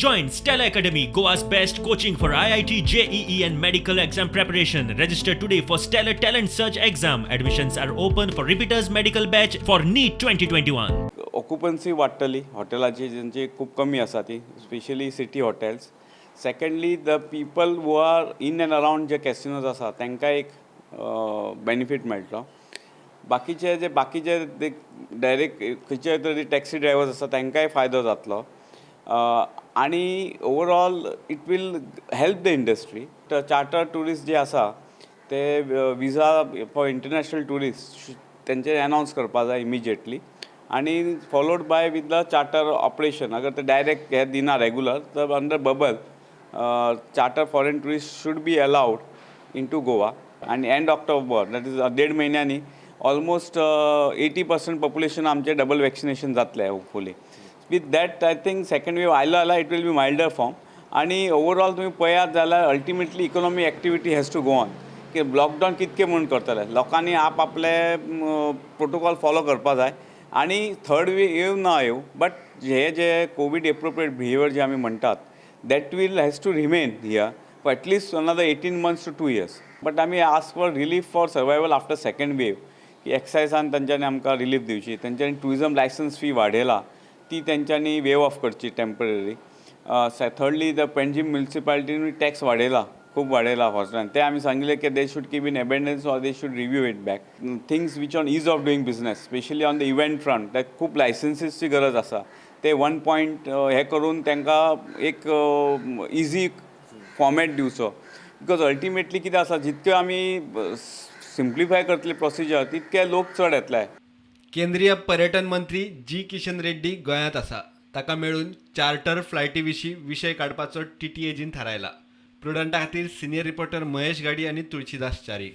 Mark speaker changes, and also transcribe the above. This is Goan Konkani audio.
Speaker 1: Join Stellar Academy, Goa's best coaching for IIT, JEE, and medical exam preparation. Register today for Stellar Talent Search exam. Admissions are open for repeaters medical batch for NEET 2021.
Speaker 2: Occupancy वाडटली हॉटेलाची, जेंची खूब कमी आसा ती, specially city hotels. Secondly, the people who are in and around J casinos आसा, तांकां एक बेनिफीट मेळटलो. बाकीचे जे बाकीचे डायरेक्ट खंयचे तरी टॅक्सी ड्रायवर्स आसा, तांकांय फायदो जातलो आनी overall it will help the industry. Charter tourist जे आसा, ते विजा फॉर इंटरनॅशनल ट्युरिस्ट तेंचे अनावन्स करपा जाय इमिजिएटली आनी followed by with the charter operation. अगर ते डायरेक्ट हे दिना रेगुलर, तर under bubble charter foreign tourist should be allowed into Goa. आनी एंड ऑक्टोबर, that is देड म्हयन्यांनी, ऑलमोस्ट 80% पॉप्युलेशन आमचें डबल वॅक्सिनेशन जातलें hopefully. With that, I think second wave आयलो जाल्यार it will be milder form. आनी ओवरऑल तुमी पळयात जाल्यार ultimately economy activity has to go on, की लॉकडावन कितके म्हूण करतले? लोकांनी आप आपले प्रोटोकॉल फॉलो करपा जाय आनी थर्ड वेव येवं ना येवं, बट हे जे कोवीड एप्रोप्रिएट बिहेवियर जे आमी म्हणटात, that will has to remain here for at least another 18 months to 2 years. But आमी ask for relief for survival after second wave, की एक्सायजान तेंच्यांनी आमकां रिलीफ दिवची, तेंच्यांनी ट्युरिजम लायसन्स फी वाडयला, ती तेंच्यांनी वेव ऑफ करची टेंपररी. थर्डली, the Panjim म्युनिसिपालिटीन टॅक्स वाडयला, खूब वाडयला हॉस्पिटलान. ते आमी सांगिल्लें की they should keep in abeyance or they should review it back. Things which on ease of doing business, specially on the event front, that खूब लायसन्सीसची गरज आसा, ते वन पॉयंट हे करून तांकां एक इजी फॉर्मेट दिवचो, because ultimately कितें आसा, जितक्यो आमी सिम्प्लिफाय करतले प्रोसिजर, तितके लोक चड येतले.
Speaker 3: केंद्रीय पर्यटन मंत्री जी किशन रेड्डी गोंयांत आसा. ताका मेळून चार्टर फ्लायटी विशीं विशय काडपाचो टीटीएजीन थारायला. प्रुडंटा खातीर सिनियर रिपोर्टर महेश गाडी आनी तुळशीदास च्यारी.